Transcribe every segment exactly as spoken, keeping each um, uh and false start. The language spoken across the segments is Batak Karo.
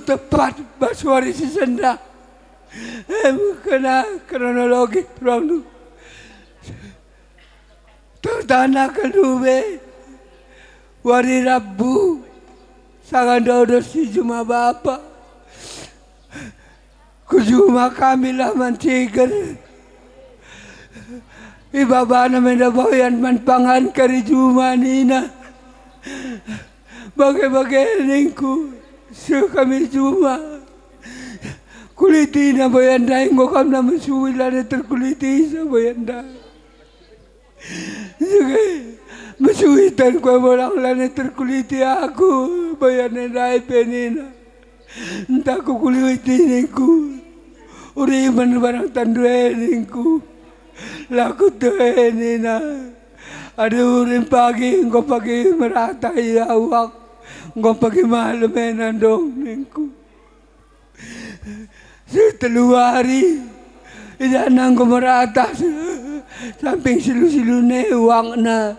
tepat bas wari si sendah. Em, kena kronologi turang. Tertana kedube, wari Rabu, sanga ndodos si juma bapa. Ku juma kami lah man Ciger. Ibabana menda boyan man pangan kari juma nina. Bage-bage ningku, seh kami juma. Kulitina boyan ndai enggo kam na mesui, lanai terkulitisa boyan ndai. Jege, mesui tan kue bolang lanai terkuliti aku, boyan ndai pe nina. Ntah kukuliti ningku, urimen barang tandu e ningku. La kutehe nina. Adi urim pagi, enggo pagi merata ia uak, enggo pagi malem e nandong ningku. Seh telu wari, idahna enggo merata samping silu-silune uakna.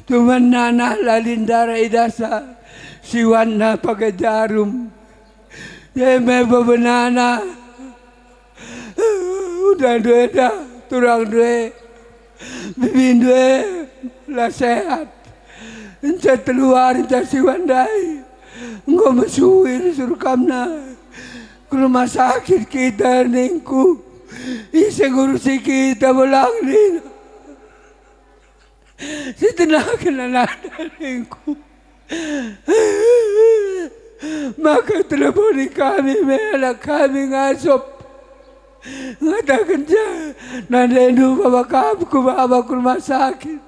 Cuman nanah lalin ndara idahsa, siwatna pakai jarum. E me bebenana. Udah ndue dah, turang ndue. Bibindu e la sehat. Nca telu wari nca siwat ndai. Enggo mesui rusur kamna. Ku rumah sakit kita ningku. Ise ngurusi kita belang nina. Sitenaken anakna ningku. Maka teleponi kami me anak kami ngasup. Ngatakenca, nandendu baba kam ku baba ku rumah sakit.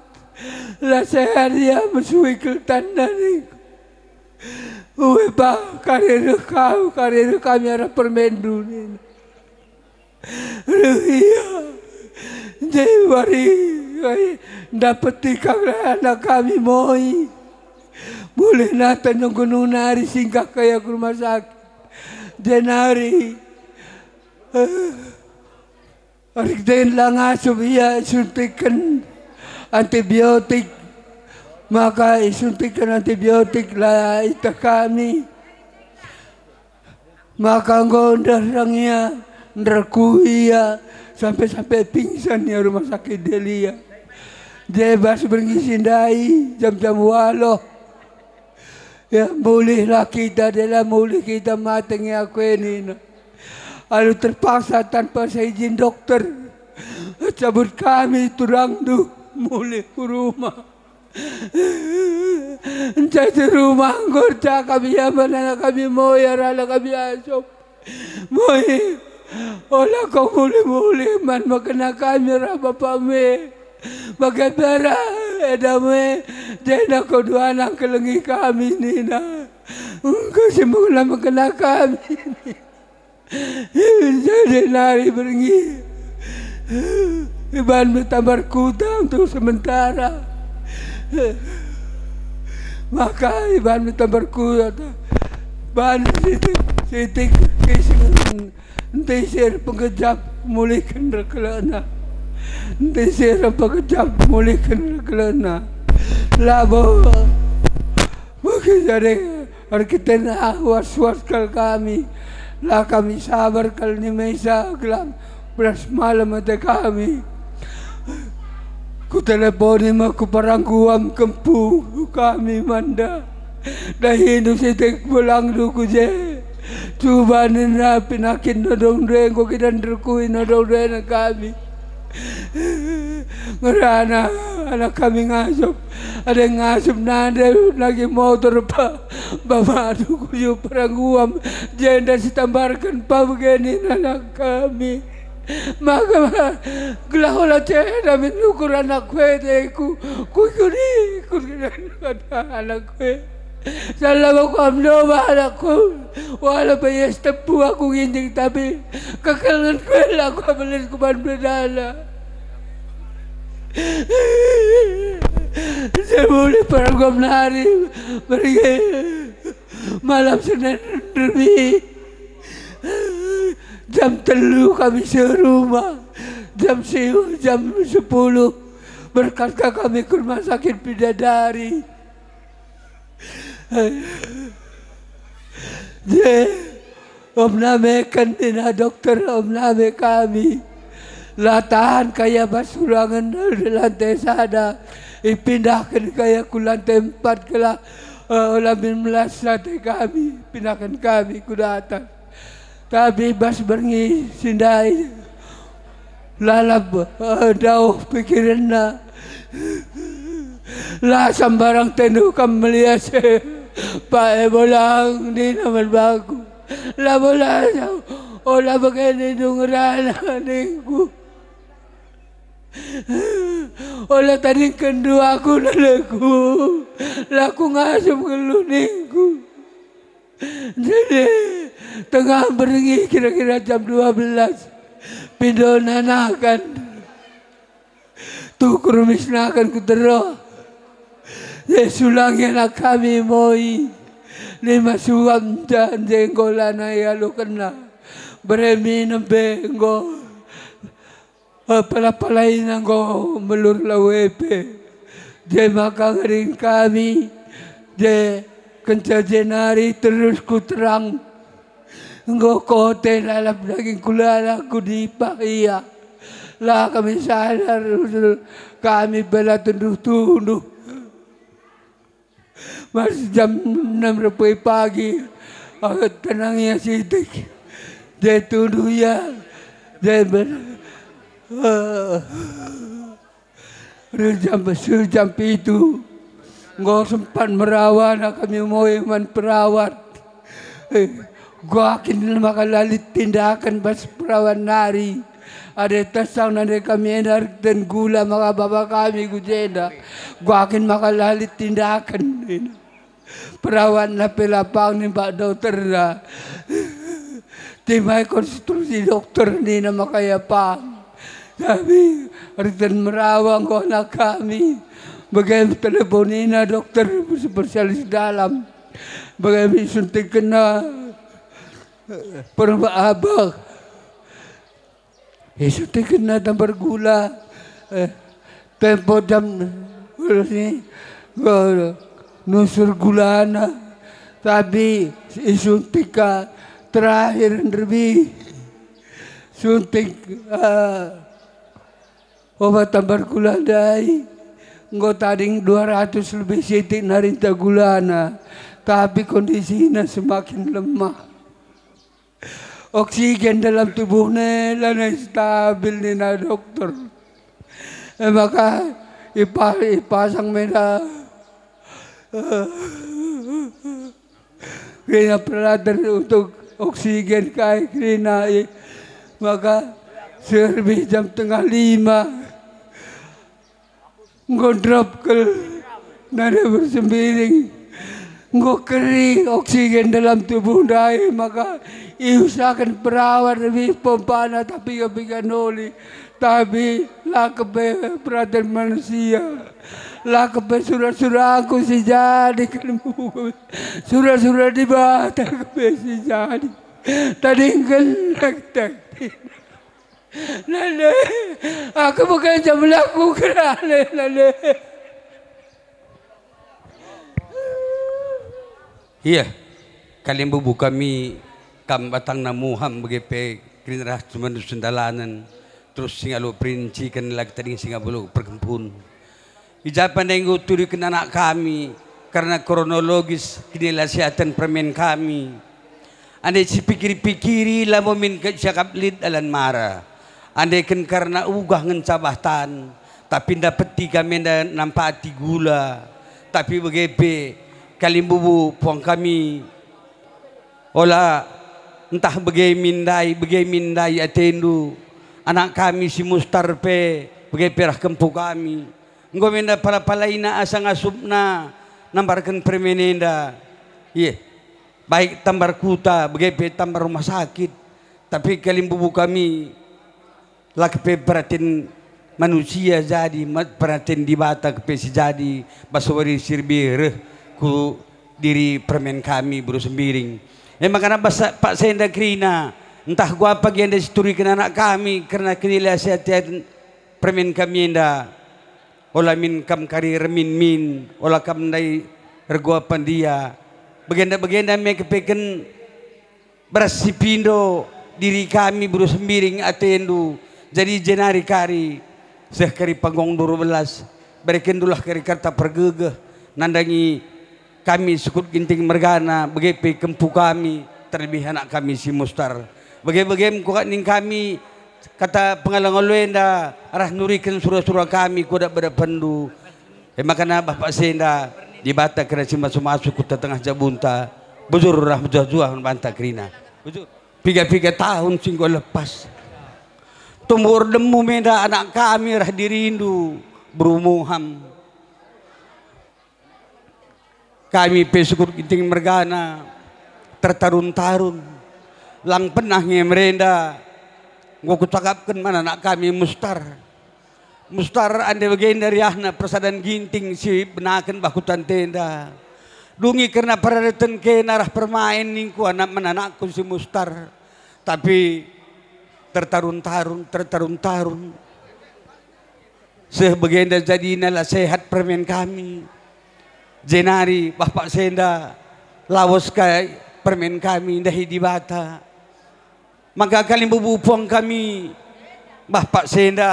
La sehat ia mesui keletanna ningku. Ue pa, kari reh kau, kari reh kami arah permendu nina. Reh ia, je wari, ai, ndapeti kami anak kami moi. Mulih nata nunggu-nunggu nari singgah ka ia ku rumah sakit. Jenari, eh, erkiten la ngasup ia isuntikken antibiotik. Maka isuntikken antibiotik la iteh kami. Maka enggo ndereng ia, nderkuh ia, sampe-sampe pingsan ia rumah sakit Delia. Je bas berngi si ndai, jam-jam waluh. Ya, mulihlah kita, dela mulih kita mate nge aku e nina. Alu terpaksa tanpa seizin dokter, cabut kami turangndu mulih ku rumah. Nca si rumah enggo ercakap ia man anak kami moi arah anak kami Asop. Moi, ola kau mulih-mulih man mekena kami arah bapam e. Bage pe arah edam e, jenda kau duana engkelengi kami nina. Enggo si mekena-mekena kami. Jadi nari berngi iban me tambar kuta untuk sementara. Maka iban me tambar kuta ban sitik, sitik kisingen, enti si erpengejap mulihken rekelena, enti si erpengejap mulihken rekelena. Labo. Maka jadi erkiteken ah was-was kal kami, la kami sabar kal ni mesa gelah beras malem ate kami. Kuteleponi me ku parangkuam kempu kami manda. Dahindu sitik belangndu ku je. Cuba nina penyakit nodong due enggo kita nderkui nodong due nang kami. Ngerana anak kami ngasup, ada ngasup nande lagi motor pa bamadu kuyu perangguam jenda sitambarken pabegeni anak kami. Maka gelah ola ceda min ukur anak kue deku kukuri anak kue. Salah aku amno ba anakku, wala pe yes tepu aku ginjing tapi kekelengen kuela aku abelis kuban bedala. Saya mulih pergom nari pergi malam Senin Remi. Jam telu kami seh rumah, jam siu, jam sepuluh berkat ka kami ke rumah sakit Bidadari. Je, om name ken nina dokter, om name kami. La tahan ka ia bas ruangen lantai sada, ipindahken ka ia ku lantai empat gelah, eh, ola min melas ate kami, pindahken kami ku datas. Tapi bas berngi si ndai, lalap, eh, dauh pikirenna. La sembarang tendu kam melias e, Pak e bolang nina man bangku. La bolang, ola bage nindu ngerana ningku. Ola tadingken duaku naleku, la ku ngasup ngelu ningku. Jadi, tengah berngi kira-kira jam dua belas, pindo nanakan. Tukur misnakan ku teroh. Jadi sulangi anak kami moi. Lima suam jan je enggo lanai alu kena. Beremi nembe enggo. Eh, pala-palaina enggo melur lawe pe. Je maka ngerin kami, je kenca jenari terus ku terang. Enggo kote lalap daging kulala ku dipah ia. La kami sadar, kami bela tunduh-tunduh. Mas jam enam repui pagi, aku tenang ia sitik. Dia tuduh ia, dia ber, eh, jam, jam pitu. Enggo sempat merawa kami moe man perawat. Eh, gua kin maka la lit tindakan bas perawan nari. Adi tesang nande kami enda erkiten gula maka baba kami ku jenda. Gua kin maka la lit tindakan, nina. Perawatna pe lapang nimpak dokterna. Timai konsultasi dokter nina maka ia pang. Tapi erkiten merawa enggo anak kami. Bage teleponina dokter spesialis dalam. Bage isuntikkenna perba abang. Isuntikkenna tambar gula, eh, tempo jam ni, eh, nusur gulana, tapi isuntik ka terakhir nderbi. Suntik, eh, obat tambar gula ndai, enggo tading dua ratus lebih sitik narinta gulana, tapi kondisina semakin lemah. Oksigen dalam tubuhna lanai stabil nina dokter. E maka ipa-, ipasang menda kerina peralatan untuk oksigen kai kerina i-, maka serbih jam tengah lima. Enggo drop kal nande bersembiring. Enggo keri oksigen dalam tubuh ndai, maka iusahaken perawat lebih pompana tapi kepiga noli. Tapi la kepe peraten manusia. La kepe sura-suraku si jadi kal, sura-sura Dibata kepe si jadi. Tadingken tak-, tak-, Nande, aku bukan jam laku kerana, nande. Iya, kalimbubu kami, kam batangna muham bage pe kerina reh man sendalanen, terus si ngalo perinci kan lagi tading si ngabolo perkempun. I ja pe ndai enggo turiken anak kami, kerna kronologis kinilasiaten permen kami. Ande sipikiri-pikiri labo min ke siakap lit dalan mara. Ande ken kerna ugah ngenca bah tan, tapi ndapeti kami enda nampati gula. Tapi bage pe kalimbubu puang kami. Ola ntah bage min ndai, bage min ndai atendu. Anak kami si Mustar pe, bage pe reh kempu kami. Enggo me enda pala-palaina asa ngasupna nambarken permen enda. Ieh, baik tambar kuta, bage pe tambar rumah sakit. Tapi kalimbubu kami, la kepe peraten manusia jadi, ma-, peraten Dibata kepe si jadi, bas wari si reh ku diri permen kami, beru Sembiring. E maka bas paksa enda kerina, ntah gua pagi enda si turiken anak kami, kerna kinilasiaten permen kami enda. Ola min kam kari remin-min, ola kam ndai ergo pandia. Bagenda-bagenda me kepeken Beras sipindo diri kami beru Sembiring atendu, jadi jenari kari seh kari panggongndu dua belas, berekendulah kari kerta pergegeh nandangi kami sukut Ginting mergana, bage pe kempu kami, terlebih anak kami si Mustar. Bage-bage mekuak ning kami kata pengalo-ngalo enda arah nuriken sura-sura kami ku adat-adapenndu. E maka nabah paksa enda Dibata kerina si masu-masu ku tengah-tengah jabunta, bujur ras mejuah-juah man banta kerina. Bujur. Piga-piga tahun si enggo lepas. Tumbuh erdemu me enda anak kami ras dirindu, Beru Muham. Kami pe sukut Ginting mergana, tertarun-tarun. Lang pernah nge merenda, enggo kucakapken man anak kami Mustar. Mustar, ande bagenda riahna persadan Ginting si benaken bah ku tantenda. Dungi kerna peradaten kena ras permain ningku anak man anakku si Mustar. Tapi tertarun-tarun, tertarun-tarun. Seh bagenda jadina la sehat permen kami. Jenari bah paksa enda lawes ka permen kami ndahi Dibata. Maka kalimbubu puang kami, bah paksa enda.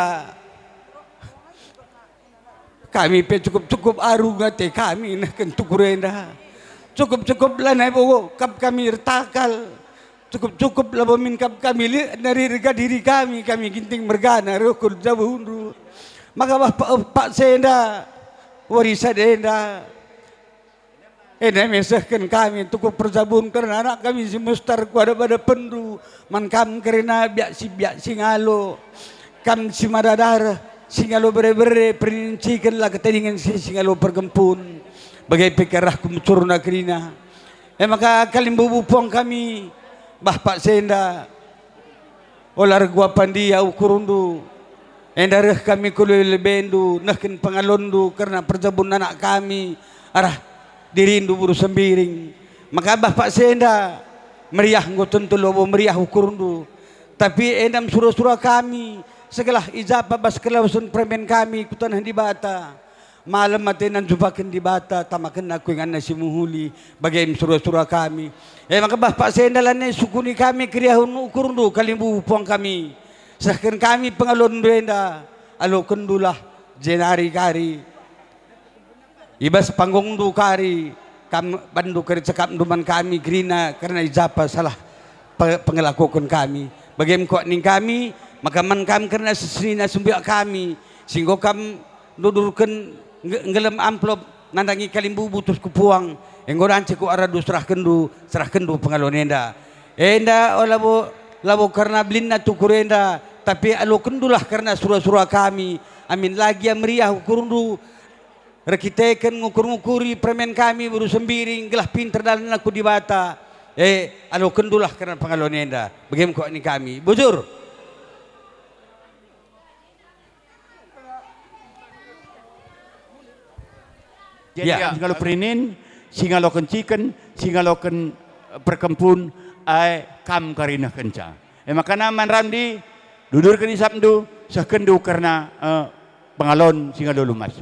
Kami pe cukup-cukup arung ate kami nehken tukur enda. Cukup-cukup lanai bo kap kami ertakal. Cukup-cukup labo min kap kami li-, nari rega diri kami, kami Ginting mergana reh ku jabundu. Maka bah pa-, paksa enda, wari sada enda. Enda mesehken kami tukuh perjabun kerna anak kami si Mustar ku adat-adapenndu, man kam kerina biak si, biak si ngalo, kam si mada dareh, si ngalo bere-bere, perninciken la ketedingen si, si ngalo perkempun, bage pe kerah ku mucurna kerina. E maka kalimbubu puang kami, bah paksa enda. Ola erguapan dia ukurndu, enda reh kami ku lebe-lebendu nehken pengalonndu kerna perjabun anak kami arah dirindu Beru Sembiring. Maka bah paksa enda meriah enggo tentu labo meriah ukurndu, tapi enda me sura-sura kami, segelah ijapa bas kelawesen permen kami ku taneh Dibata. Malem atena njumpaken Dibata, tamakenna ku inganNa si mehuli, bage me sura-sura kami. E maka bah paksa enda lanai sukuni kami keriahen ukurndu kalimbubu puang kami. Sehken kami pengalonndu enda, alokendulah jenari kari. I bas panggongndu kari, kam bandu kari cakapndu man kami kerina kerna ijapa salah pe-, pengelakoken kami. Bage me kuak ning kami, maka man kam kerna sesenina sembiak kami, si enggo kam ndudurken ngge-, nggelem amplop nandangi kalimbubu terus ku puang, enggo rance ku aradu serahkenndu, serahkenndu pengalon enda. Enda o labo, labo kerna belinna tukur enda, tapi alokendulah kerna sura-sura kami, amin la gia meriah ukurndu, erkiteken ngukur-ngukuri permen kami Beru Sembiring gelah pinter dalanna ku Dibata. E, alokendulah kerna pengalon enda. Bage me kuak ning kami. Bujur. Jadi, ya, si ngalo perinin, si ngalo kenciken, si ngaloken, eh, perkempun, ai kam kari nehkenca. E maka man Randi, dudurken isapndu, sehkenndu kerna, eh, pengalon si ngalo lumas.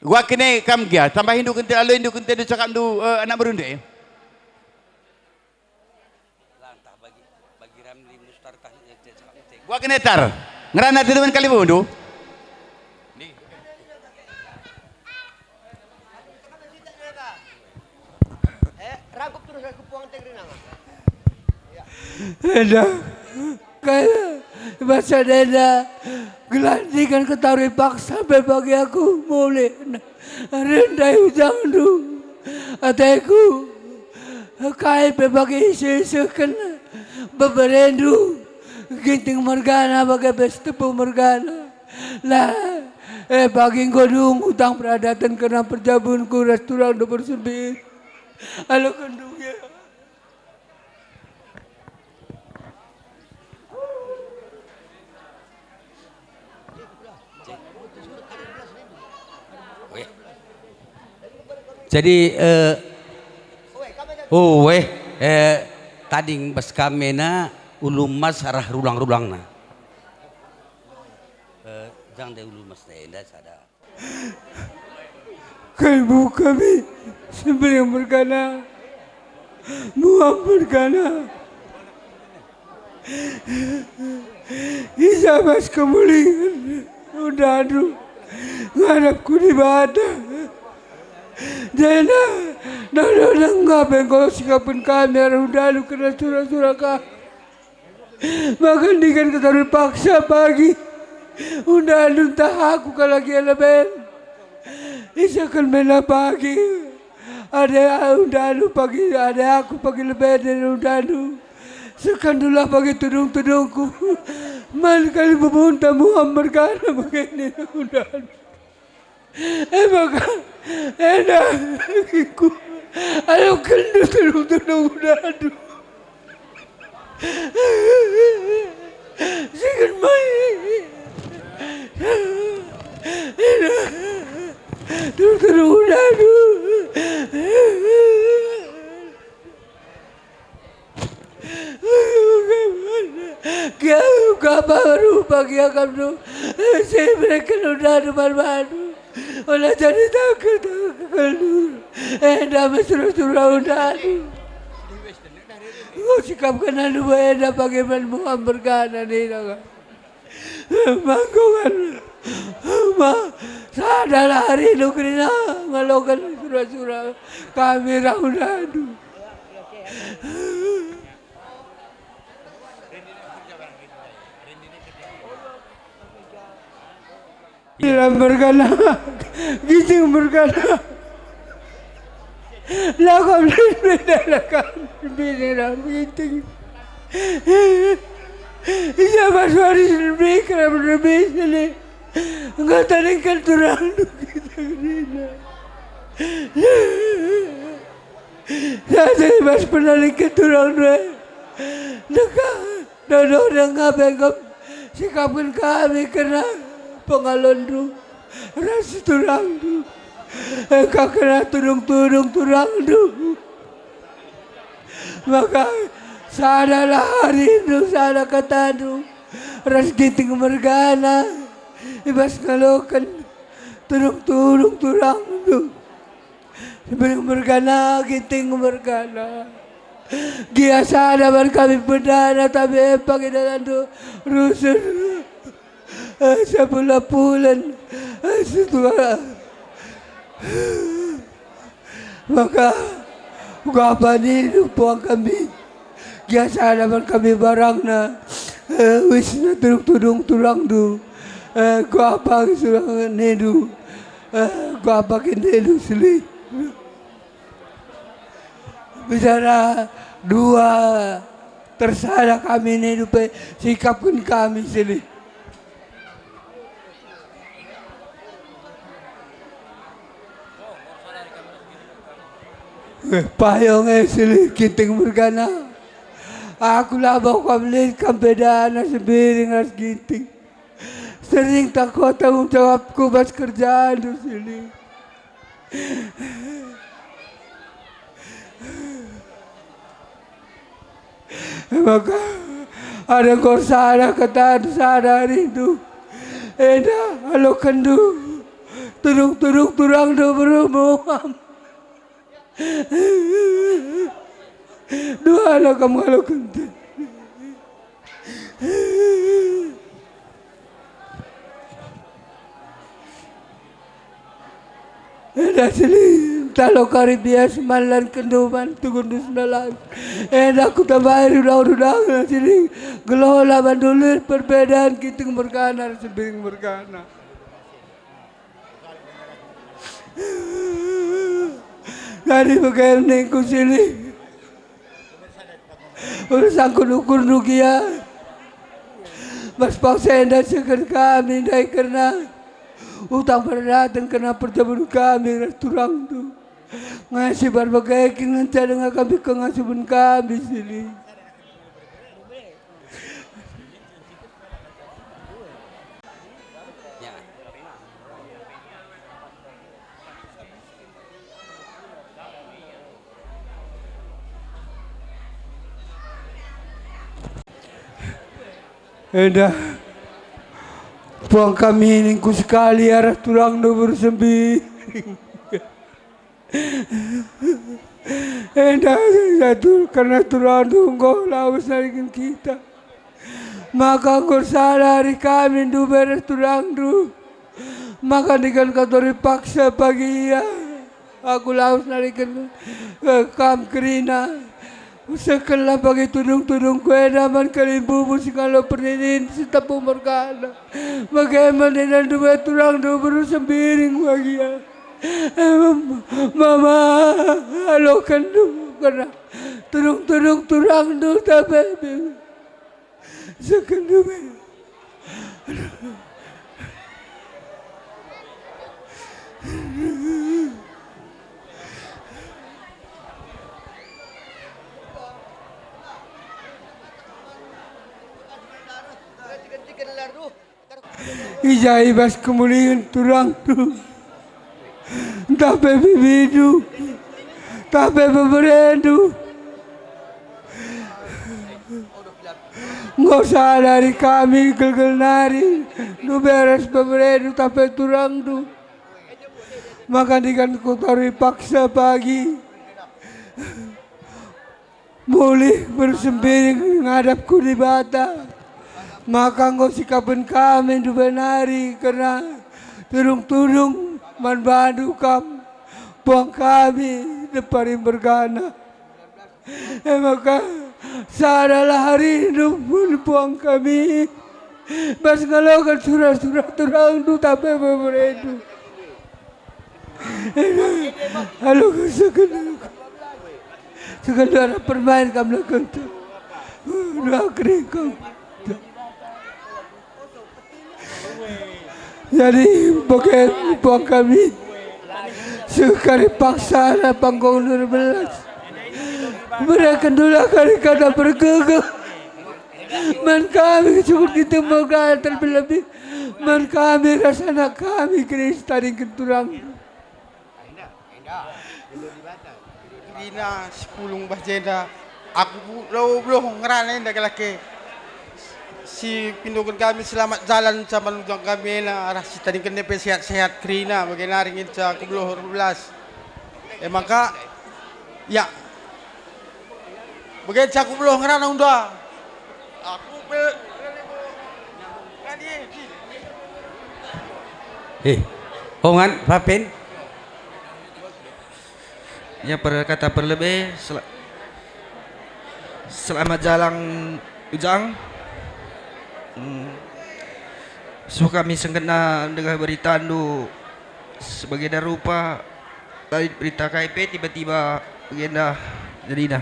Gua kene kam gia, tambahindu kente, aloindu kente, du cakapndu, eh, anak berunde. Gua kene tar. Ngerana teman kali bundu. Enda, kaya basa enda, gelah ndigan ketaru paksa pe bagi aku mulih. Rendai ujangndu, ateku, kai pe bagi isisihken beberendu, Ginting mergana bage pe Sitepu mergana. Lah, e bagi enggo dung utang peradaten kerna perjabunku ras turangndu Bersebit. Alokenndu ya. Jadi, eh, oh, weh, eh, tading bas kami na ulu emas arah rulang-rulangna. Eh, jang deh ulu emas enda sada. Kai buka mi, Sembiring mergana. Muam mergana. Isa bas kemulingen undandu ngadap ku Dibata. Jenda, dodo denga pe enggo sikapken kami arah undandu kerna sura-sura ka. Maka ndigan ketarun paksa pagi undandu ntah aku kalak ia leben. Isaken mena pagi. Adi undandu pagi, adi aku pagi lebe nina undandu, sekandulah pagi tudung-tudungku. Man kali bubunta Muam mergana bage nina undandu. E maka, enda, ku, alo kendu tudung-tudung undandu. Sigen mai. Terus-terus udah, aduh. Kiam kapa rupa kiam tu. Si mereken udah depan badu. Ola jadi takut, takut. Enda mesra-sera udah, aduh. Enggo sikapken enda bage man Muam mergana nina ka. Manggongan ma sadalah arindu kerina ngaloken sura-sura kami rauh undandu. Ila mergana, Ginting mergana. La kam bini la kam bini la Ginting. Ia bas wari senbi kerap senbi sini. Enggo tadingken turangndu kita kerina. Jadi bas penalingken turangndu e. Deka. Dodo denga pe enggo sikapken kami kerna pengalonndu ras turangndu, enggo kerna tudung-tudung turangndu. Maka sadalah arindu, sada katandu ras Ginting mergana i bas ngaloken tudung-tudung turangndu. Bering mergana, Ginting mergana. Gia sada man kami pendana, tapi empak i dalanndu rusur. Eh, sepula-pulen, eh, setua. Maka, uga apa nindu puang kami? Gia sada man kami barangna, eh, uisna tudung-tudung turangndu, eh, uga apa surang nindu, eh, uga apa kin nindu seli. Bicara dua tersada kami nindu pe sikapken kami seli. Eh, payung e seli Ginting mergana. Aku labo kam lit kam bedana Sembiring ras Ginting. Sering tako tanggung jawabku bas kerjandu sini. Maka ada kor sada ketan sada rindu. Enda alokenndu tudung-tudung turangndu beru Muam. Dua anak kam ngaloken. Enda seli, talo kari bias malan kenduman tugundus nalan. Enda kutambai rudang-rudang seli, gelola bandulir perbedaan Ginting mergana, Sembiring mergana. Jadi bage ningku sini. Urusanku nukurndu gia. Bas paksa enda seken kami ndai kerna utang perdaten kerna perjabun kami ras turangndu. Ngasi barbage kin ngenca denga kami kengasupen kami sini. Enda puang kami ningku sekali arah turangndu bersembi. Enda satu kerna turangndu enggo lawes nariken kita. Maka enggo sada hari kami nduberes turangndu. Maka ndigan katori paksa pagi ia. Aku lawes nariken, eh, kam kerina. Sekenlah bagi tudung-tudungku enda man kalimbubu si ngalo perninin si tepung mergana. Bage man enda ndube turangndu beru sembiring bagia. Eh, mem-, mama, alokenndu kerna tudung-tudung turangndu tapi sekendu me. I ja i bas kemulingen turangndu, ntah pe bibindu, ntah pe beberendu. Enggo sada hari kami gelgel nari, nduberes beberendu ntah pe turangndu. Maka ndigan katori paksa pagi. Mulih bersembiring ngadap ku Dibata, maka enggo sikapen kami ndubenari kerna tudung-tudung man bandu kam, puang kami depari mergana. E maka, sadalah harindu pun puang kami, bas ngaloken sura-sura turangndu ntah pe beberendu. Aduh, segendu. Segendu arah permain kam lakukan tu. Dua kering kam. Jadi, bage puang kami. Sekali paksa arah panggung dua belas. Berekendulah kari kata bergegeh. Man kami cukup kita moga terlebih-lebih man kami ras anak kami Kristus tadingken turang. Kerina si pulung bas jenda, aku pu-, labo beluh ngerana enda gelah ke si pindoken kami selamat jalan sama ujang kami ena arah si tadingken pe sehat-sehat kerina bage nari nginca aku beluh erbelas. E maka, ya. Bage cakup loh ngerana unda. Aku pe-, Eh, hongan, Papen. Ya, per-, kata perlebe, sel-, selamat jalan, Ujang. Hmm. Suka mi sengketna ndengah beritandu sebagenda rupa. Lit berita kai pe tiba-tiba bagenda jadina.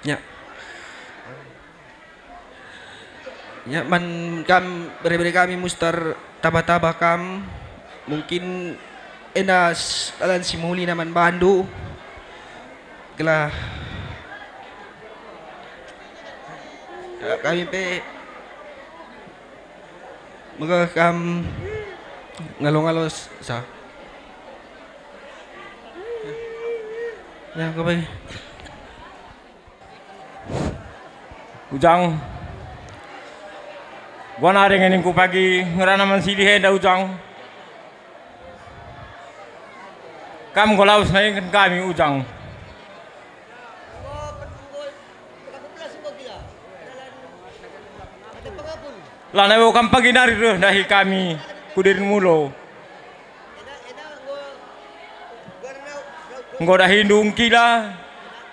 Ya. Ya, man kam bere-bere kami muster taba-taba kam. Mungkin enda s-, dalan si mehuli na man bandu. Gelah kami pe Maka kam ngalo-ngalo sa. Ya, kau bagi. Ujang. Gua nari ngeningku pagi ngerana man silih enda, Ujang. Kam enggo lawes naingken kami, Ujang. Lanai bo kam pagi nari reh ndahi kami ku Dirin Mulo. Enggo dahindu engkila,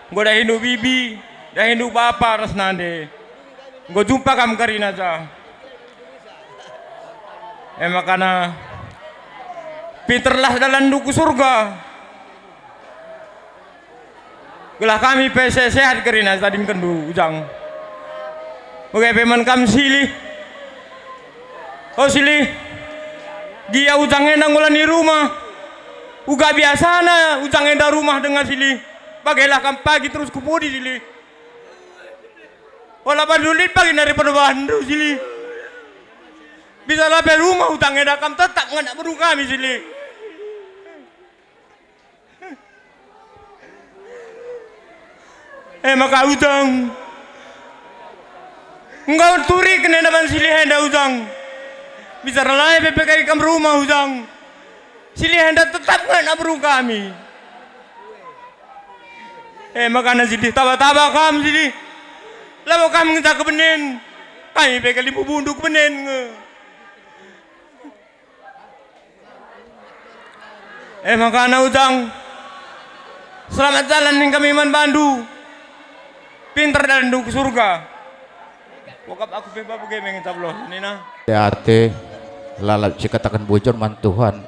enggo dahindu bibi, dahindu bapa ras nande. Enggo jumpa kam kerina ja. E makana, pinterlah dalanndu ku Surga. Gelah kami pe sehat-sehat kerina tadingkenndu, Ujang. Bage pe man kam Silih. O Silih, gia Ujang enda ngolani rumah. Uga biasana Ujang enda rumah denga Silih. Bagelah kam pagi terus ku pudi, Silih. Ola bandu lit pagi nari perbahandu, Silih. Bisa la pe rumah Ujang enda kam tetap ngena beru kami, Silih. E maka Ujang, enggo turiken enda man Silih enda, Ujang. Bicara lae pe pegai kam rumah, Ujang. Silih enda tetap nge anak beru kami. Eh, makana silih taba-taba kam silih. Labo kam ngenca kebenen. Kami pe kalimbubu ndu kebenen nge. Eh, makana Ujang, selamat jalan ning kami man bandu. Pinter dalanndu ku surga. Wokap aku pe bage mengen cabloh nina. Ate lalap sikataken bujur man Tuhan,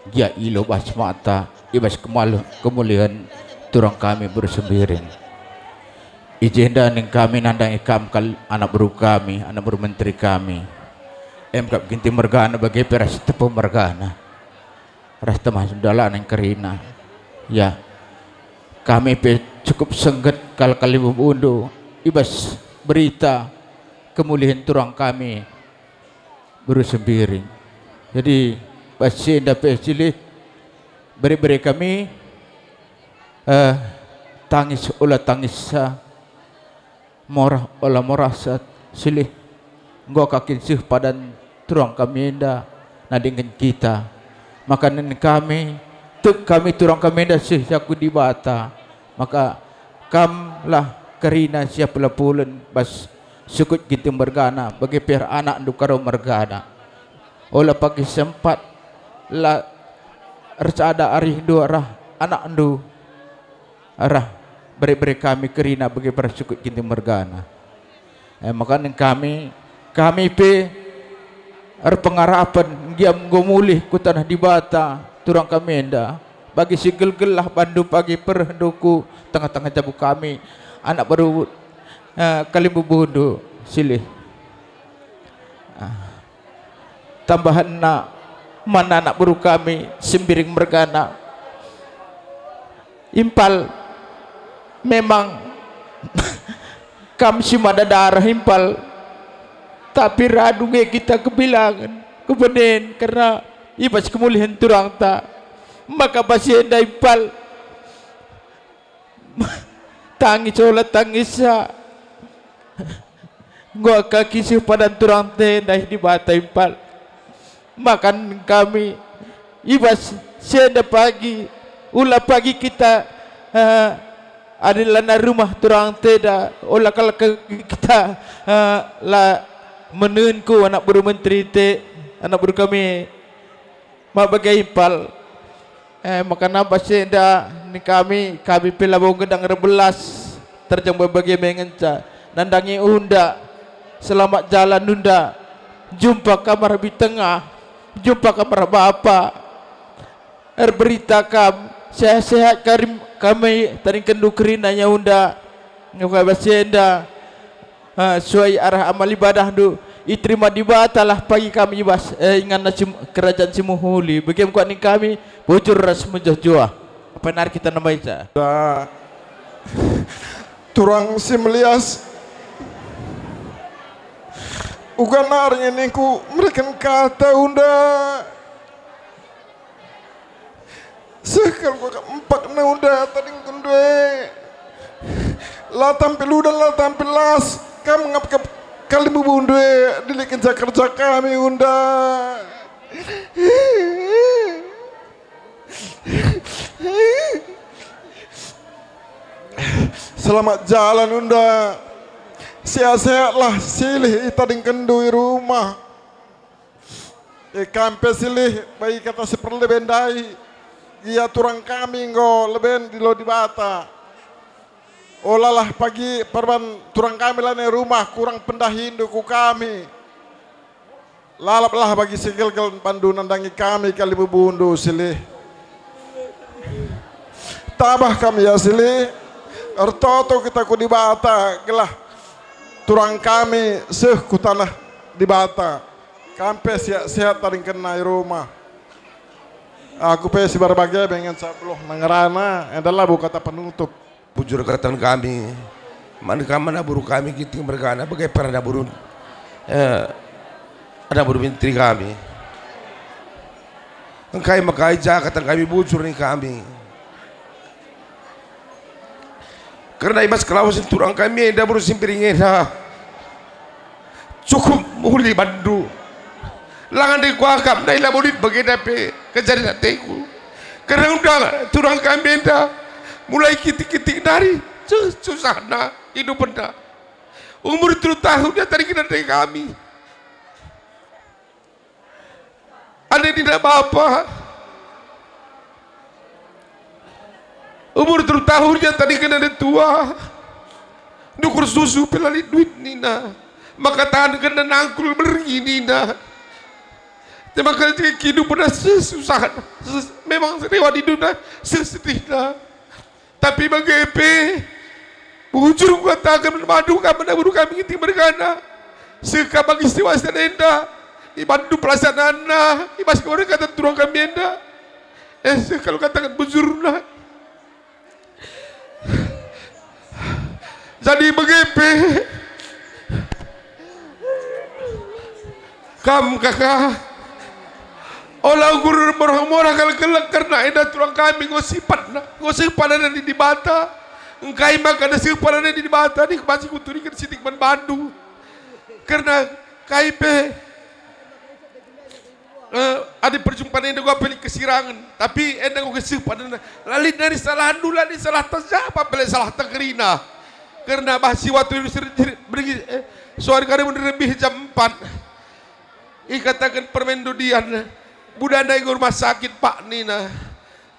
gia ilo bas mata, i bas kemaluh kemulian turang kami beru Sembiring. I jenda ning kami nandangi kam kal anak beru kami, anak beru menteri kami. Em kap Ginting mergana bage pe ras Tepo mergana. Ras temah dalan kerina. Ya, kami pe cukup sengget kal kalimbubundu i bas berita kemulihen turang kami beru Sembiring. Jadi, bas si enda pe silih bere-bere kami, eh, tangis ola tangis sa, morah ola morah sa silih. Enggo ka kin seh padan turang kami enda nadingken kita. Maka nen kami, tek kami turang kami enda seh aku Dibata. Maka kamlah kerina si apulen-apulen bas sukut Ginting mergana, bage pe anakndu Karo mergana. Ola pagi sempat la ercada arihndu arah anakndu arah bere-bere kami kerina bage pe sukut Ginting mergana. Eh, maka ning kami, kami pe erpengarapen ngiam enggo mulih ku taneh Dibata turang kami enda. Bagi si gelgel lah bandu pagi perehndu ku tengah-tengah jabu kami, anak beru, eh, kalimbubundu silih. Ah. Tambahenna man anak beru kami Sembiring mergana. Impal, memang kam si mada dareh Impal, tapi radu nge kita kebilangen, kebenen kerna i bas kemulihen turangta. Maka bas enda Impal, tangis ola tangis sa. Enggo ka kiseh padan turangta ndai Dibata Impal. Maka kami i bas si enda pagi, ula pagi kita, eh, adi lanai rumah turangta enda, ola kal kita, eh, la menenku anak beru menteri te, anak beru kami. Ma bage Impal. Eh, maka nambah si enda ning kami, kami pe labo gedang erbelas, terjeng bage-bage me ngenca. Nandangi unda, selamat jalan unda. Jumpa kam arah i tengah, jumpa kam arah bapa. Erberita kam, sehat-sehat karim-, kami tadingkenndu kerina ya unda. Nge bas si enda. Ha, suai arah amal ibadahndu, iterima Dibatalah pagi kami i bas, eh, inganna si, kerajaan si mehuli. Bage me kuakap ning kami, bujur ras mejuah-juah. Apai nari kita nambaca? Da. Turang si melias. Uga nari nge ningku mereken kata unda. Seh kal enggo kap empakna unda tadingkenndu e. La tampil udan, la tampil las, kam ngap-ngap kalimbubundu e, dilikenca kerja kami unda. Selamat jalan unda. Sehat-sehatlah silih itadingkenndu i rumah. E, kam pe silih, bagi kata si perlebe ndai, gia turang kami enggo leben dilo Dibata. Olalah pagi perban turang kami lanai rumah kurang pendahindu ku kami. Lalaplah bagi si gelgel bandu nandangi kami kalimbubundu silih. Tabah kami ya silih, ertoto kita ku Dibata gelah turang kami seh ku taneh Dibata. Kam pe sehat-sehat tadingkenna i rumah. Aku pe si bage-bage ngenca beluh ngerana, enda labo kata penutup. Bujur kataken kami, man kam anak beru kami Ginting mergana bage pe anak beru, eh, anak beru menteri kami. Engkai maka i ja kataken kami bujur ning kami. Kerna i bas kelawesen turang kami enda beru Sembiring enda cukup mehuli bandu. Langan de kuakap ndai labo lit bagenda pe kejadin ateku. Kerna undang turang kami enda mulai kitik-kitik nari, su-, susahna hidupna. Umur telu tahun ia tadingken ate kami. Ande nina bapa, umur telu tahun ia tadingken ande tua. Nukur susu pe la lit duit nina. Maka tanken nangkul berngi nina. Maka kehidupanna sesusah, ses-, memang lewat hidupna sesedihna. Tapi bage pe, bujur kukataken man bandu kam anak beru kami nginti mergana. Seh ka bagi siwasa enda, i bandu pelaksanaanna, i bas kata turang kami enda. Eh, seh kal kataken bujurna. Jadi bage pe. Kam kaka, ola ukur morah-morah kal kelek kerna enda turang kami enggo sipatna, enggo seh padanna ni Dibata. Engkai maka enda seh padanna ni Dibata nih, banci kuturiken sitik man bandu. Kerna kai pe, eh, adi perjumpaan enda enggo pe lit kesirangen, tapi enda enggo seh padanna. La lit nari salahndu, la lit salahta, siapa pe la salahta kerina. Kerna bah si waktu si, si, berngi, eh, suari kari mun lebih jam empat. Ikataken permen Dodian, "Buda ndai enggo rumah sakit, Pak," nina.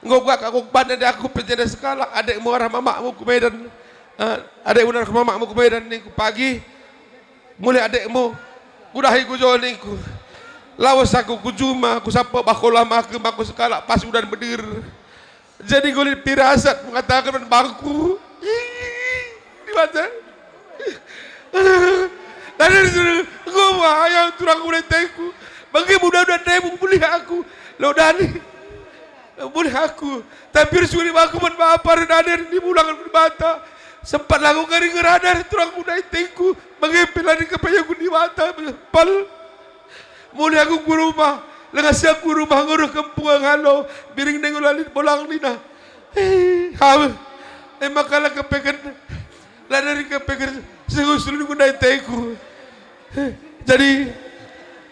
"Enggo gak aku kuban ade aku pe jenda sekalak, adekmu arah mamakmu ku Medan. Eh, adekmu arah mamakmu ku Medan," ningku. "Pagi mulih adekmu, kudahi ku jo," ningku. Lawes aku ku juma, kusapa bah kolam aku, aku sekalak pas udan bedir. Jadi enggo lit pirasat mengataken man bangku, "Ih, Dibata. Tadi disuruh enggo bahaya turang ku ateku. Bagi muda-muda ndai mulih aku. Lo dani. Mulih aku. Tapi ersuari bangku man bapa rinade ni bulangen Dibata. Sempat lagu kari ngerana turang ku ateku. Bagi pelani kepayaku Dibata. Pal." Mulih aku ku rumah, lengasi aku ku rumah, ngurus kempung ngalo, biring dengu lalit bolang nina. Eh, hawe. Eh, maka la kepeken, la nari kepeken, seh usulndu ndai ateku. Eh, jadi,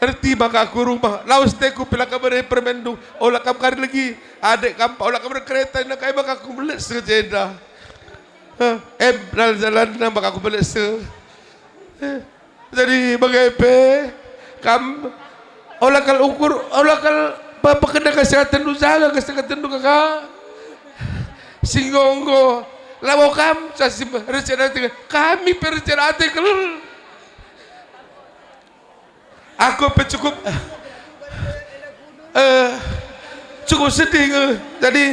erti maka aku rumah, lawes ateku pe la kam bere permenndu, ola kam kari legi, adek kam pa ola kam erkereta, nina kai maka aku melek seh jenda. Eh, em, jalan-jalan maka aku melek seh. Eh, Jadi bage pe kam, ola kal ukur, ola kal pe-, pekena kesehatenndu, jaga kesehatenndu kaka. Si enggo-enggo, labo kam casi recen ate, kami pe recen ate kal. Aku pe cukup, eh, cukup sedih nge. Jadi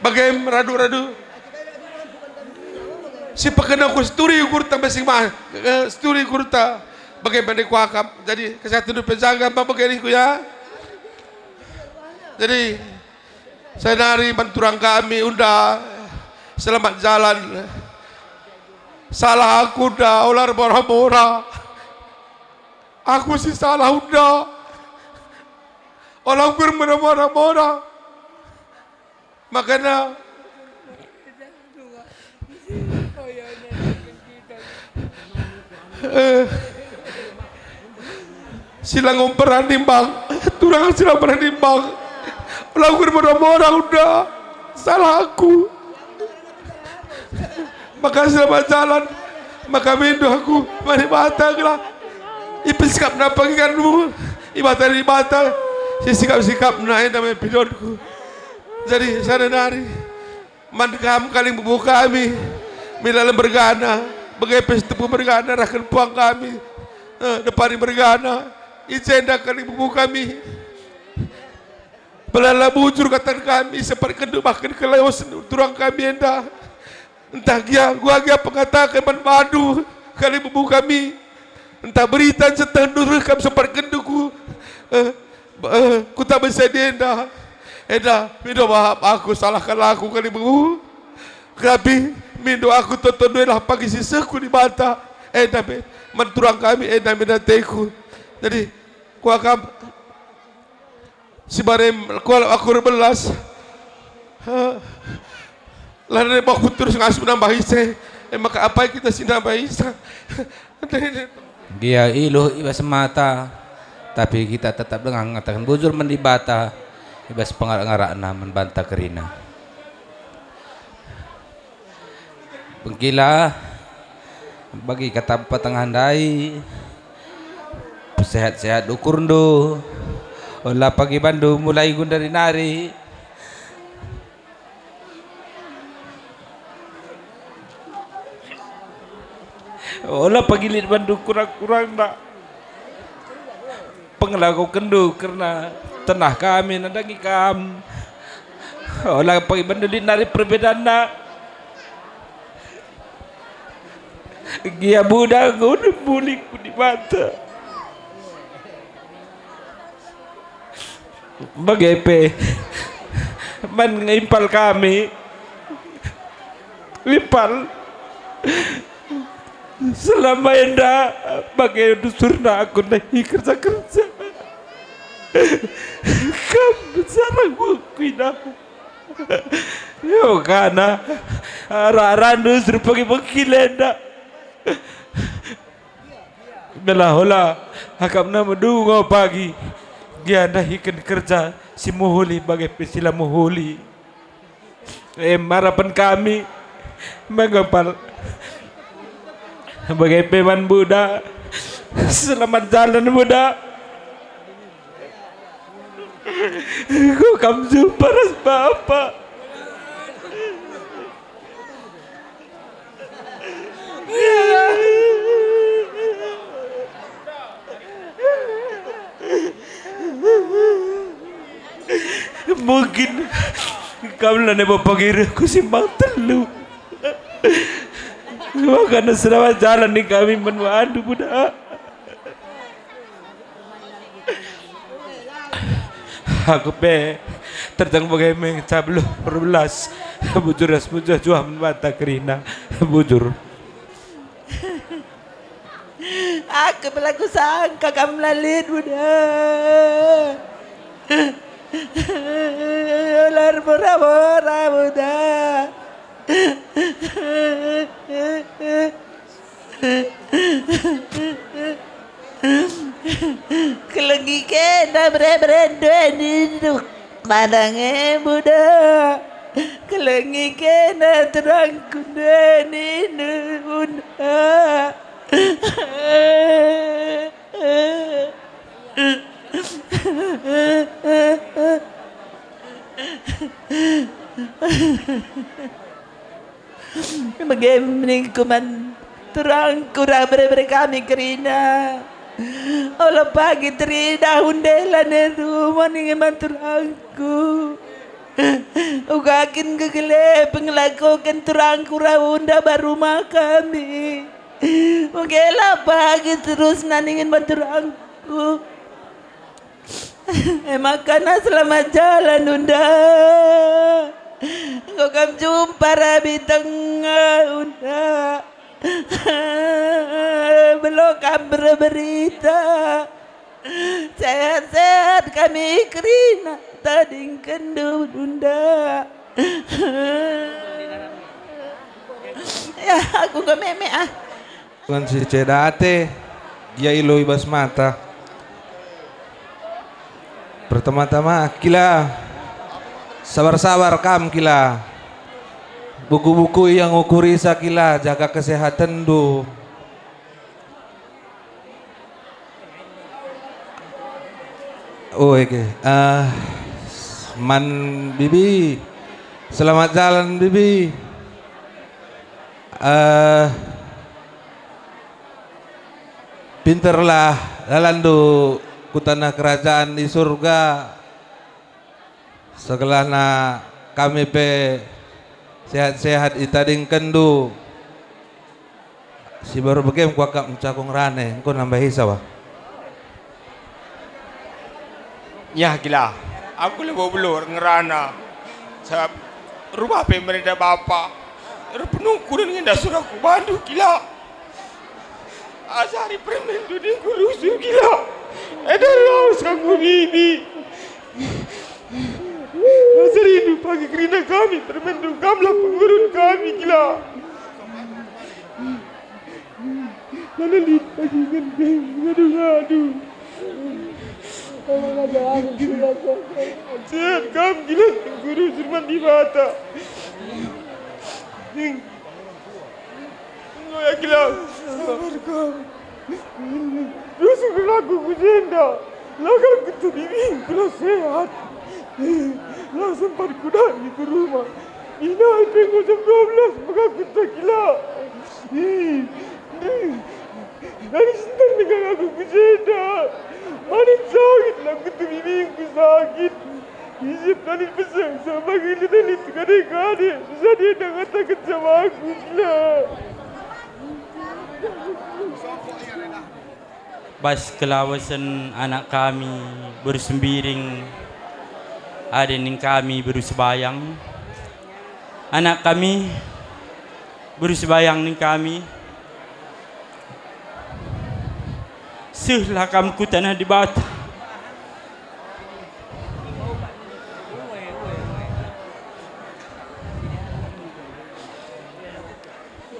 bage radu-radu. Si pekena ku seturi ukurta masing ma-, eh, seturi ukurta bage bande kuakap. Jadi, kesehatenndu pe jaga mba bage ningku ya. Jadi, saya nari man turang kami, Unda, selamat jalan. Salah aku, Unda, ola ermora-mora. Aku si salah, Unda. Ola ukur mora-mora. Makana, eh, si la nggo berani mbang, turang si la berani mbang. Ola ukur mora-mora, Unda. Salah aku. Maka selamat jalan. Maka mindo aku man Dibata gelah ipesikapna penginganndu. Dibata, Dibata si sikap-sikapna enda me pindonku. Jadi, sada nari man kam kalimbubu kami, mila lem mergana, bage pe si tepu mergana, rahken puang kami, eh, depani mergana, i jenda kalimbubu kami. Pelala bujur kataken kami, sepatkenndu bahken kelayosen turang kami enda. Ntah gia, gua gia pengataken man bandu, kalimbubu kami. Ntah berita ncetehndu reh kam sepatkenndu ku, eh, eh, kuta Besedi enda. Enda, mindo maap aku, salah kal aku, kalimbubu. Tapi mindo aku toto nduelah pagi si seh ku Dibata. Enda me, man turang kami, enda me ateku. Jadi, kuakap, Si barem kualap aku erbelas. Ha. Lanai aku terus ngasup nambah ise. E maka apai kita si nambah ise? Gia iluh i bas mata, Tapi kita tetap denga ngataken bujur man Dibata i bas pengarak-ngarakna man banta kerina. Bengkila, bagi kata patengah ndai, sehat-sehat ukurndu, ola pagi bandu mulai gundari nari. Ola pagi lit bandu kurang-kurangna pengelakokenndu kerna tenah kami nandangi kam. Ola pagi bandu lit nari perbedanna. Gia buda enggo mulih ku Dibata. Bage pe man ngimpal kami. Impal. Selama enda bage dusurna aku ndahi kerja-kerja. Kam besar aku indah. Yo kana, ara-arandu serupa bengkil enda. Melahola akapna medunga pagi, gia ndahiken kerja si mehuli bage pe si la mehuli. E marapen kami mengempal bage pe man buda. Selamat jalan buda. Enggo kam jumpa ras Bapa. Mungkin kam lanai bapa girehku simpang telu. Makana selamat jalan ning kami man bandu buda. Aku pe terjang bage me ngenca beluh perbelas. Bujur ras bujur juah man banta kerina. Bujur. Aku pelaku sangka kam la lit buda. Ular bora-bora buda. Kelengi kena bere-bere ndue nindu. Madang e buda. Kelengi kena terangku ndue nindu buda. Bage me ningku man turangku ras bere-bere kami kerina. Ola pagi teridah undela ne rumah ningen man turangku. Uga kin gegele pengelakoken turangku ras unda ba rumah kami. Bage la pagi terusna ningen man turangku. E makana selamat jalan, Unda. Enggo kam jumpa rabi tenga, Unda. Belo kam berberita. Sehat-sehat kami kerina tadingkenndu, Unda. Ya, aku enggo meme, ah. Dengan si ceda ate, gia ilo i bas mata. Pertama-tama, kila, sabar-sabar kam, kila. Buku-buku ia ngukurisa, kila, jaga kesehatenndu. Oh, oke. Eh, man Bibi, selamat jalan, Bibi. Eh, pinterlah lalanndu ku tanah kerajaan di surga, segelahna kami pe sehat-sehat itadingkenndu. Si baru begem kuakap ngenca ku ngerana e, engko nambahi sawa. Nyah kila, aku labo beluh ngerana. Sabap rumah pe merenda bapa. Erpenuh kuren ngenda surah ku bandu kila. Asari permen duding ku rusur kila. Eda raus aku bibi. Asa rindu pagi kerina kami, permen dungkamlah pengurun kami kila. Mana lit pagi ngendeng ngadu-ngadu. Sehat kam, Kilang, guru firman Dibata. Enggo ya, Kilang. Sabar kam. Rusur aku ku jenda. La kam kuturibi, kulah sehat. La sempat kudai ku rumah. Ina pe enggo jam dua belas maka kuta, Kilang. Nari senten dengan aku ku jenda. Manin sakit la kuturibi, ku sakit. Isip tali peseng sama gili-gili kade-kade, bisa dia ngataken sama aku, Kilang. Bas kelawesen anak kami beru Sembiring, ade ning kami beru Sebayang. Anak kami beru Sebayang ning kami, sehlah kam ku taneh Dibata.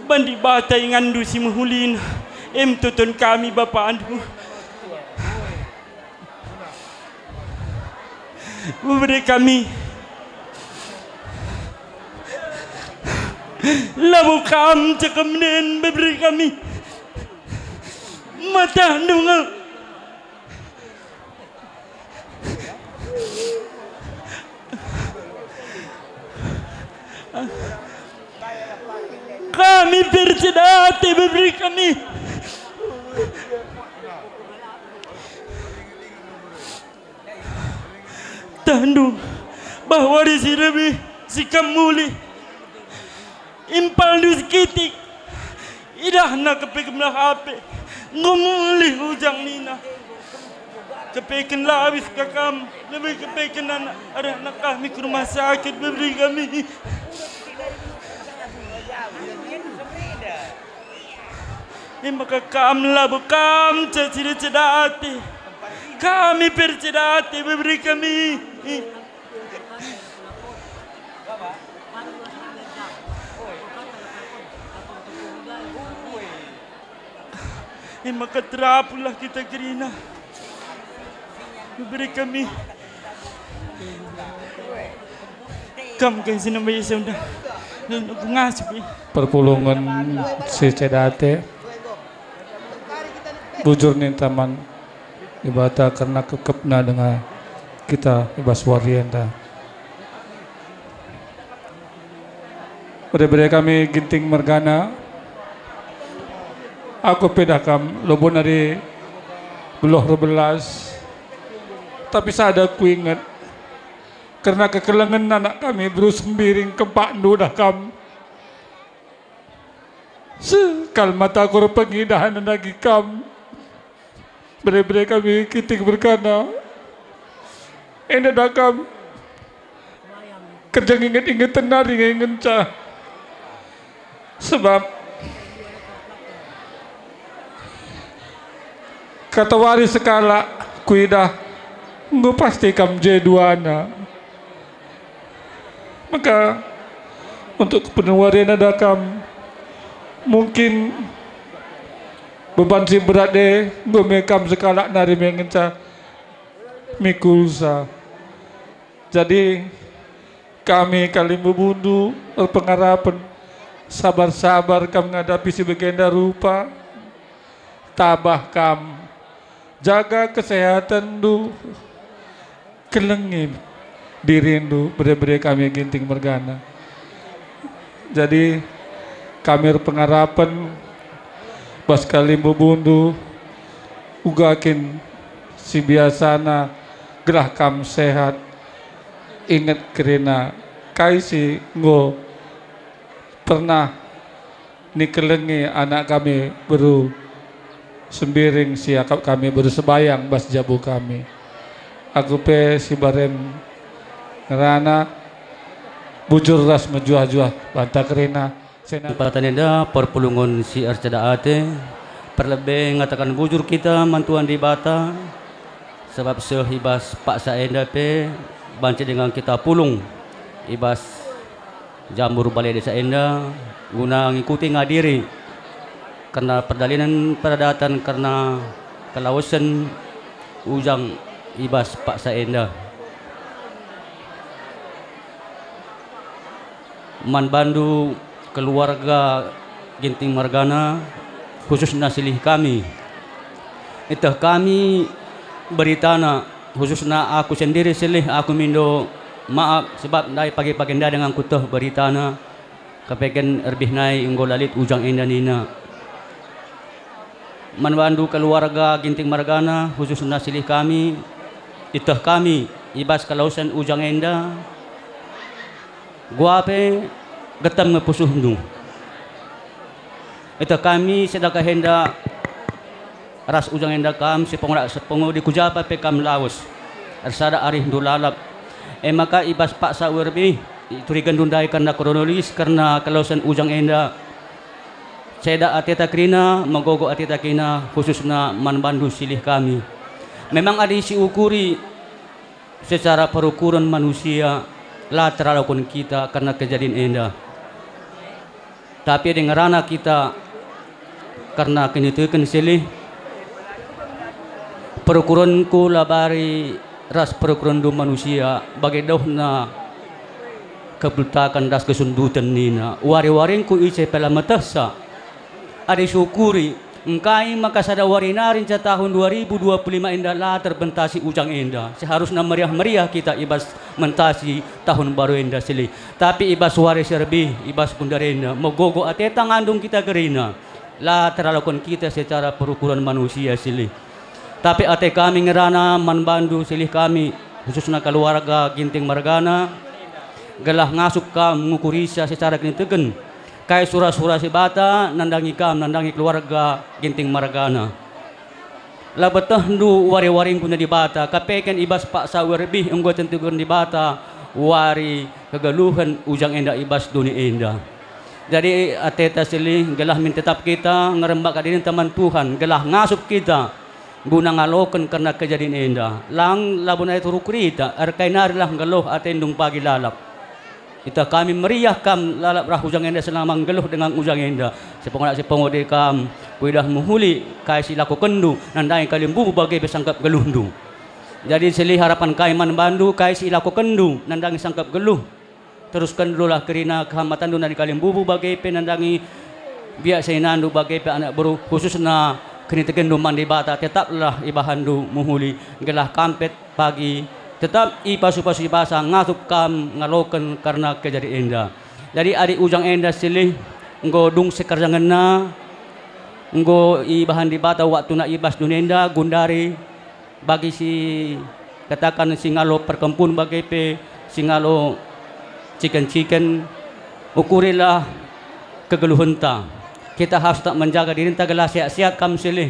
Ban Dibata inganndu si mehulina, em toton kami bapandu. Bebere kami. Labo kam cakap menen, bebere kami. Matahndu nge. Kami perceda ate, bebere kami. Tahndu bahwa di si lebih si kam mulih. Impalndu sekitik, idahna kepeken lah ape, enggo mulih ujang nina. Kepeken lawis ka kam, lebih kepeken anak, arah anak kami ku rumah sakit, bebere kami. E maka kam labo kam cecida-cida ate. Kami perceda ate, bebere kami. E maka terapulah kita kerina. Bebere kami. Kam kai si nembai ise undang. Aku ngasup, eh. Perpulungen si ceda ate. Bujur ninta man Dibata kerna kepkepna denga kita i bas wari enda. Bere-bere kami Ginting mergana, aku pe dah kam labo nari geluh erbelas, tapi sada kuinget, kerna kekelengen anak kami beru Sembiring kempakndu dah kam. Sekal mataku erpengidah nagi kam. Bere-bere kami Ginting mergana. Enda dah kam kerja nginget-ingeten nari nge ngenca. Sebab katawari sekalak kuidah, enggo pasti kam je duana. Maka untuk kepenuh wari enda kam, mungkin beban si berat e enggo me kam sekalak nari me ngenca mikulsa. Jadi kami kalimbubundu erpengarapen sabar-sabar kam ngadapi si bagenda rupa. Tabah kam, jaga kesehatenndu, kelengi dirindu, bere-bere kami Ginting mergana. Jadi kami erpengarapen bas kalimbubundu, uga kin si biasana gelah kam sehat. Inget kerina kai si enggo pernah nikelengi anak kami beru Sembiring si akap kami beru Sebayang bas jabu kami. Aku pe si barem ngerana bujur ras mejuah-juah banta kerina. Senang. Patani enda perpulungen si erceda ate, perlebe ngataken bujur kita man Tuhan Dibata, sabap seh i bas paksa enda pe banci denga kita pulung i bas jambur bale desa enda guna ngikuti ngadiri kerna perdalanen peradaten kerna kelawesen ujang i bas paksa enda. Man bandu keluarga Ginting Margana, khususna silih kami. Ieteh kami beritana, khususna aku sendiri silih, aku mindo maap sebab ndai pagi-pagi ndai denga kuteh beritana, kepeken erbih nai enggo la lit Ujang enda nina. Man bandu keluarga Ginting Margana, khususna silih kami, ieteh kami i bas kelawesen Ujang enda, gua pe getem nge pusuhndu. Ieteh kami sedekah enda ras Ujang enda kam sepengodak sepengodi ku japa pe kam lawes, ersada arihndu lalap. E maka i bas paksa uerbih, iturigenndu ndai kerna kronologis kerna kelawesen Ujang enda. Ceda ateta kerina, megogo ateta kerina, khususna man bandu silih kami. Memang adi siukuri secara perukuren manusia, la terlaluken kita kerna kejadin enda. Tapi adi ngerana kita kerna kiniteken silih, perukurenku la bari ras perukurenndu manusia, bage dauhna kebultaken ras kesunduten nina, wari-waringku ise pe la metehsa. Adi siukuri, engkai maka sada wari nari nca tahun dua ribu dua puluh lima enda la terbentasi Ujang enda? Seharusna meriah-meriah kita i bas mentasi tahun baru enda silih. Tapi i bas wari si erbih, i bas gundari enda, megogo ateta ngandung kita kerina. La terlaluken kita secara perukuren manusia silih. Tapi ate kami ngerana man bandu silih kami, khususna keluarga Ginting Margana, gelah ngasup kam ngukurisa secara kiniteken kai sura-sura Dibata nandangi kam, nandangi keluarga Ginting Margana. La betehndu wari-waringku nina Dibata, kepeken i bas paksa uerbih enggo itentuken Dibata wari kegeluhen Ujang enda i bas doni enda. Jadi ateta silih gelah min tetap kita ngerembak dirinta man Tuhan, gelah ngasup kita guna ngaloken kerna kejadin enda. Lang labo nai turuk kerita, erkai narilah nggeluh atendu pagi lalap. Ieteh kami meriah kam lalap rah Ujang enda selama nggeluh denga Ujang enda. Sepengodak sepengodi kam kuidah mehuli kai si ilakokenndu nandangi kalimbubu bage pe sangkep geluhndu. Jadi silih harapan kai man bandu kai si ilakokenndu nandangi sangkep geluh. Teruskenlah kerina kehematenndu nandangi kalimbubu bage pe nandangi biak seninandu bage pe anak beru, khususna kinitekenndu man Dibata, tetaplah ibahanndu mehuli, gelah kam pe pagi tetap ipasu-pasu Dibata ngasup kam ngaloken kerna kejadin enda. Jadi adi Ujang enda silih enggo dung sekerjangenna, enggo ibahan Dibata waktuna i bas doni enda, gundari bagi si katakan si ngalo perkempun bage pe si ngalo ciken-ciken, ukurilah kegeluhenta. Kita harus tetap menjaga dirinta gelah sehat-sehat kam silih.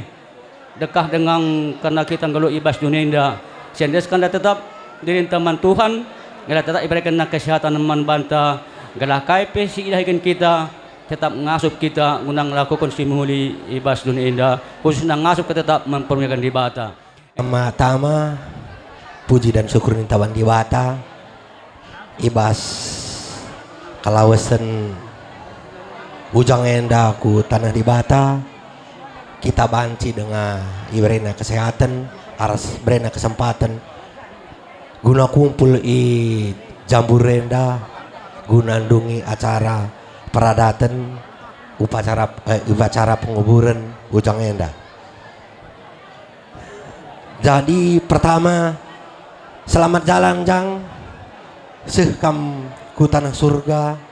Dekah denga kerna kita nggeluh i bas doni enda. Siendeskenlah tetap dirinta man Tuhan, gelah tetap iberekenNa kesehatan man banta, gelah kai pe si idahiken kita tetap ngasup kita guna ngelakoken si mehuli i bas doni enda, khususna ngasup kita tetap mempermuliaken Dibata. Pertama-tama, puji dan syukur ninta man Dibata i bas kalawesen Ujang enda ku taneh Dibata. Kita banci denga ibereNa kesehatan, arus ibereNa kesempaten guna kumpul i Jambur enda, guna ndungi acara peradaten, upacara, eh, upacara penguburen Ujang enda. Jadi, pertama, selamat jalan, Jang. Seh kam ku taneh Surga.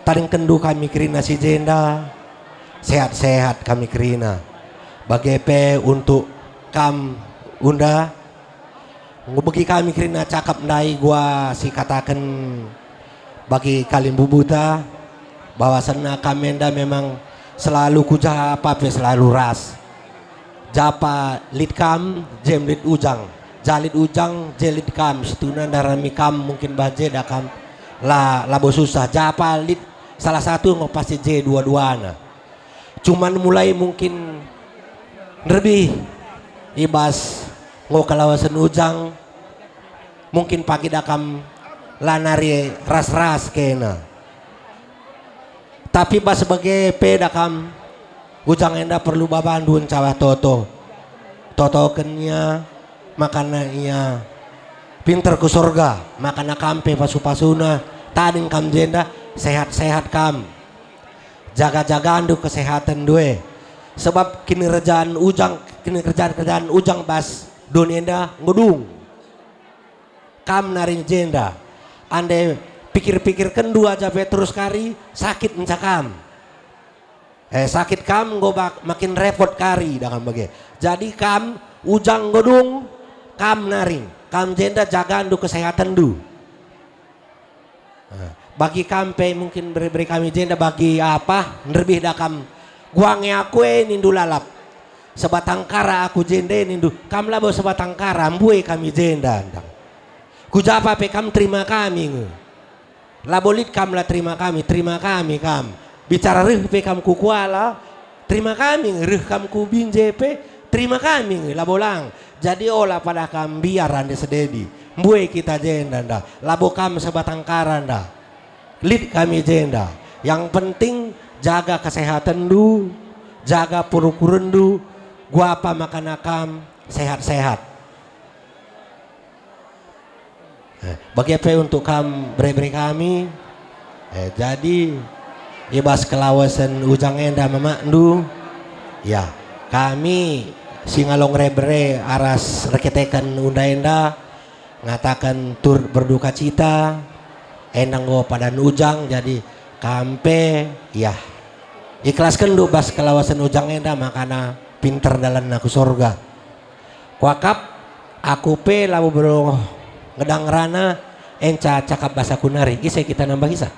Tadingkenndu kami kerina si jenda, sehat-sehat kami kerina. Bage pe untuk kam, Unda, ngubegi kami kerina cakap ndai gua si kataken bagi kalimbubuta, bahwasanna kam enda memang selalu ku japa pe selalu ras. Japa lit kam, jem lit Ujang. Ja lit Ujang, je lit kam. Situhuna ndarami kam mungkin bah je da kam. La, labo susah. Japa lit salah satu ngo pasti je dua-duana. Cuman mulai mungkin nderbih i bas ngo kalawasen Ujang, mungkin pagi da kam la nari ras-ras kena. Tapi bas bage pe da kam, Ujang enda perlu babandu ncawa toto. Totoken ia, Makana ia pinter ku sorga, makana kam pe pasu-pasuna, tading kam jenda, sehat-sehat kam. Jaga-jagandu kesehatenndu e. Sebab kinirjan ujang, kinirjan-kerjan ujang bas doni enda nggo dung. Kam nari jenda. Ande pikir-pikirkenndu aja pe terus kari, sakit ngenca kam. Eh, sakit kam enggo bak-, makin repot kari dangam bage. Jadi kam ujang enggo dung, kam nari, kam jenda jagandu kesehatenndu. Eh, bagi kam pe mungkin bere-bere kami jenda bagi apa, nderbih da kam guange aku e nindu lalap. Sebatang kara aku jenda e nindu, kam labo sebatang kara, mbue kami jenda ndang. Ku japa pe kam terima kami nge. Labo lit kam la terima kami, terima kami kam. Bicara reh pe kam ku Kuala, terima kami nge, reh kam ku Binjai pe, terima kami nge, labo lang. Jadi ola pada kam mbiar ande sededi. Mbue kita jenda nda, labo kam sebatang kara nda. Lit kami jenda. Yang penting jaga kesehatenndu, jaga perukurenndu, guapa makana kam sehat-sehat. Eh, bage pe untuk kam bere-bere kami, eh, jadi i bas kelawesen ujang enda memakndu, ya, kami si ngalong bere-bere aras erkiteken unda enda, ngataken turut berduka cita, enda enggo padan ujang, jadi kam pe, ya, ikhlaskenndu bas kelawesen ujang enda, makana pinter dalanna ku sorga. Kuakap, aku pe labo belo ngedang ngerana, enca cakap basaku nari. Ise kita nambahisa?